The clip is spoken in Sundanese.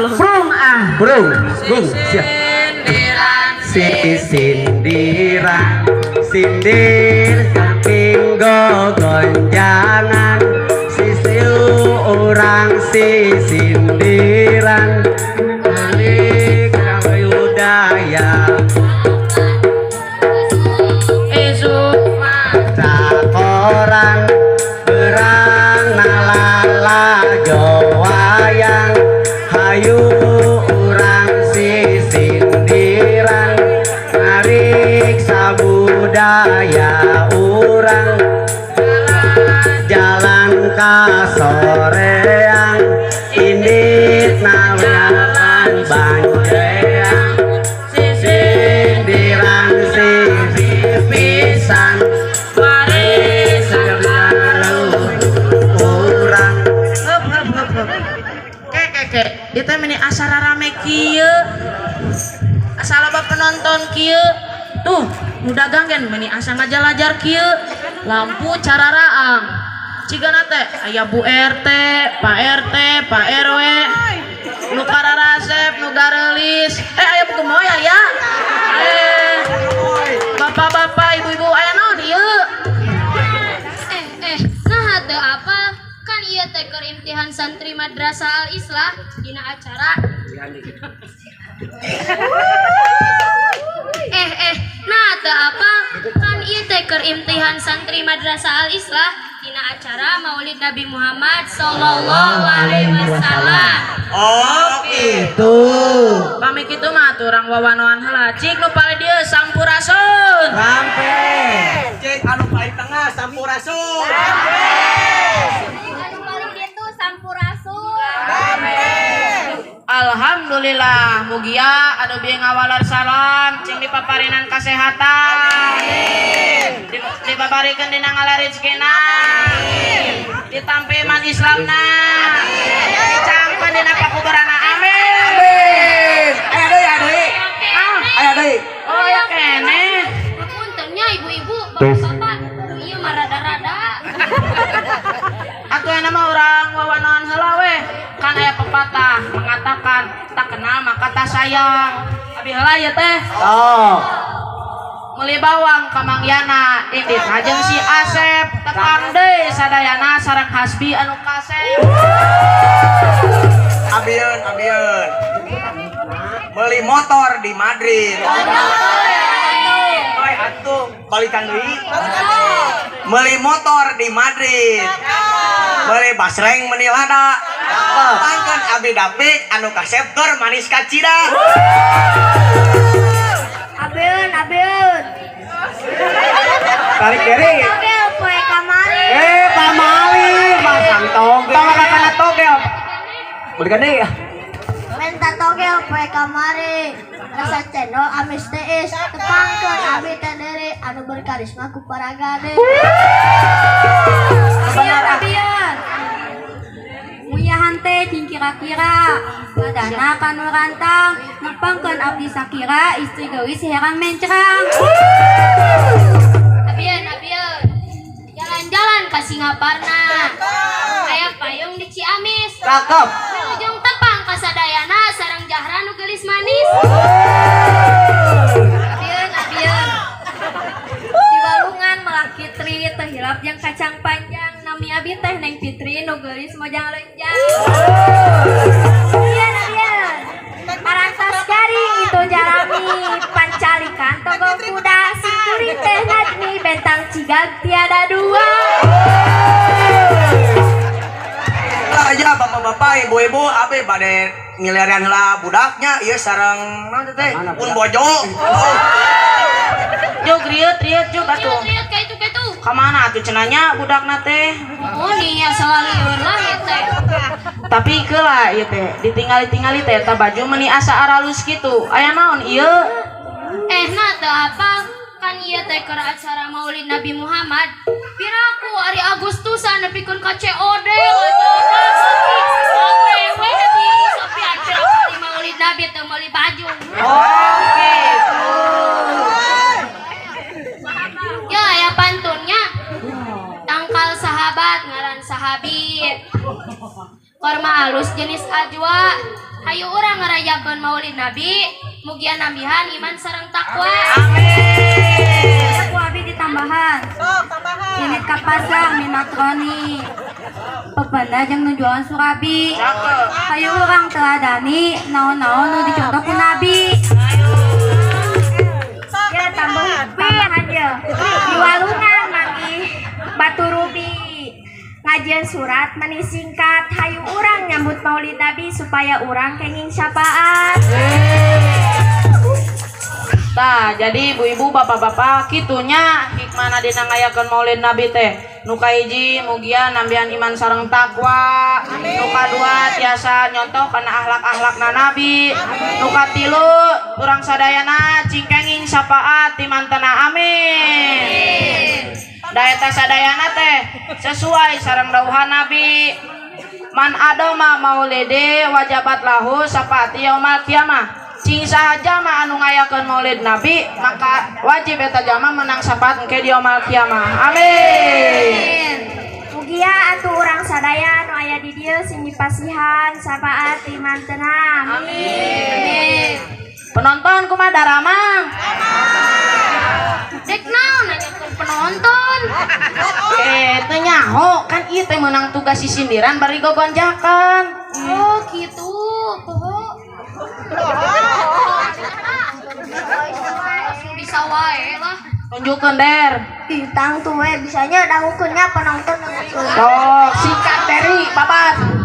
Brung ah. Brung, brung, siap. Sindiran. Si sindiran, sindir samping gogonjangan, sisi orang si sindiran, alik budaya. Isuk Cakoran berang nalala wayang, hayu urang si sindiran, ngariksa budaya urang, jalan kasoreang, indit nawian banjeang, sindiran sisi pisan, warisan urang. Hup, hup, hup, hup. Ke, ke, ke. Ieu teh meni asa rarame kieu. Asa loba penonton kieu. Tuh, nu dagang gen meni asa ngajalajar kieu. Lampu cararaang. Cigana teh aya Bu RT, Pak RT, Pak RW. Nu kararasep, nu gareulis. Eh, aya Bu Gemoy aya. Eh, bapak-bapak, ibu-ibu aya naon ieu? Eh, eh, nah teu apa? Kan ieu teh keur imtihan santri Madrasah Al Islah dina acara. Eh, eh, nah teu apa? Kan ieu teh keur imtihan santri Madrasah Al Islah dina acara Maulid Nabi Muhammad sallallahu alaihi wasallam. Oh gitu. Pami kitu mah atuh urang wawanoan heula. Cik nu paling dieu sampurasun. Sampai. Cek anu paling tengah sampurasun. Anu paling ditu sampurasun. Alhamdulillah, mugia anu bieu ngawaler salam cing dipaparinan kasehatan. Dipaparikeun dina ngalah rezekina. Ditampi iman Islamna. Dicangkeun dina pakuburana. Amin. Amin. Aya deui, aya deui. Ah, Aya deui. oh ya keneh. Punten nya ibu-ibu, bapak-bapak, ieu mah rada-rada. Atuh aya mah urang wawanoan heula weh. Kan aya pepatah mengatakan tak kenal maka tak sayang. Abi heula ieu teh. Oh. Meuli bawang ka Mang Yana, indit jeung si Asep, tepang deui sadayana sareng Hasbi anu kasep. Abieun, abieun. Beli motor di Madrid. Oi atuh, balikan deui. Beli motor di Madrid. Beli basreng meni lada. Pangkeun abi dapik anu kasep keur manis kacida. Abeun, abeun. Tarik diri. Togel poe kamari. Eh, pamali, masang togel. Tong kana togel. Balikan deui. Menta togel poe kamari. Rasa cendol amis tiis. Tepangkeun abi teh deuri anu berkarisma ku paragade. Benar ah. Abian. Nguyahan teh cing kira-kira badana kanu rantang nepangkeun abdi sakira istri geulis herang mencrang. Abieun, abieun. Jalan-jalan ka Singaparna. Aya payung di Ciamis. Cakep. Ujung tepang ka sadayana sareng Jahra nu geulis manis. Abieun, abieun. Di walungan melak kitri teu hilap jeung kacang panjang nami abi teh Neng Fitri nu geulis mojang lenjang. Abian, abian. Parantos garing itu jalami pancalikan togong kuda simkuring teh Najmi bentang cigag tiada dua. Lah aja bapak-bapak, ibu-ibu, abi bade ngilarian heula budaknya ieu sareng naon teh Mana pun budak? bojo. Oh. Juk rieut rieut juk atuh. Lihat ka itu ka itu. Ka mana atuh cenanya budakna teh? Oh nih ya selalu lah ieu teh. Tapi keula ieu teh ditinggali-tingali teh eta baju meni asa aralus kitu. Aya naon ieu? Eh nah teu apa? Kan ieu teh keur acara Maulid Nabi Muhammad. Piraku ari Agustusan nepikeun ka COD wajahna sepi. Awewe di sepian pira kali Maulid Nabi teu meuli baju. Oh gitu. Ya aya pantunnya. Tangkal sahabat ngaran sahabi. Korma alus jenis ajwa. Hayu urang Ngayakeun Maulid Nabi, mugia nambihan iman sareng takwa. Amin. Ku abi ditambahan. Indit ka pasar mimatroni. Pependa jeung nu jualan surabi. Hayu urang teladani naon-naon nu dicontoh ku Nabi. Ya tambah tambahan ya. Di walungan manggih batu rubi. Ngajieun surat meni singkat, hayu urang nyambut Maulid Nabi supaya urang kenging syafaat. Tah, jadi ibu-ibu, bapak-bapak, kitunya hikmahna dina ngayakeun Maulid Nabi teh. Nu kahiji mugia nambihan iman sareng takwa. Nu kadua tiasa nyontoh kana akhlak-akhlakna Nabi. Nu katilu urang sadayana cing kenging syafaat ti mantena, amin. Da eta sadayana teh sesuai sareng dawuhan Nabi. Man adoma maulidi wajabat lahu syafaati yaumal kiamah. Cing saha jalma anu ngayakeun Maulid Nabi, maka wajib eta jalma menang syafaat engke di yaumul kiamah. Amin. Mugia atuh urang sadaya nu aya di dieu sing dipasihan syafaat ti mantena. Amin. Penonton, kumaha daramang? Dek naon nanyakeun penonton? Eh, teu nyaho, kan ieu teh meunang tugas sisindiran bari gogonjakan. Oh, gitu. Poho. Langsung bisa wae lah. Tunjukkeun, Der. Bintang tuh we bisanya dangukeunnya penonton. Sok, sikat Teri, babat.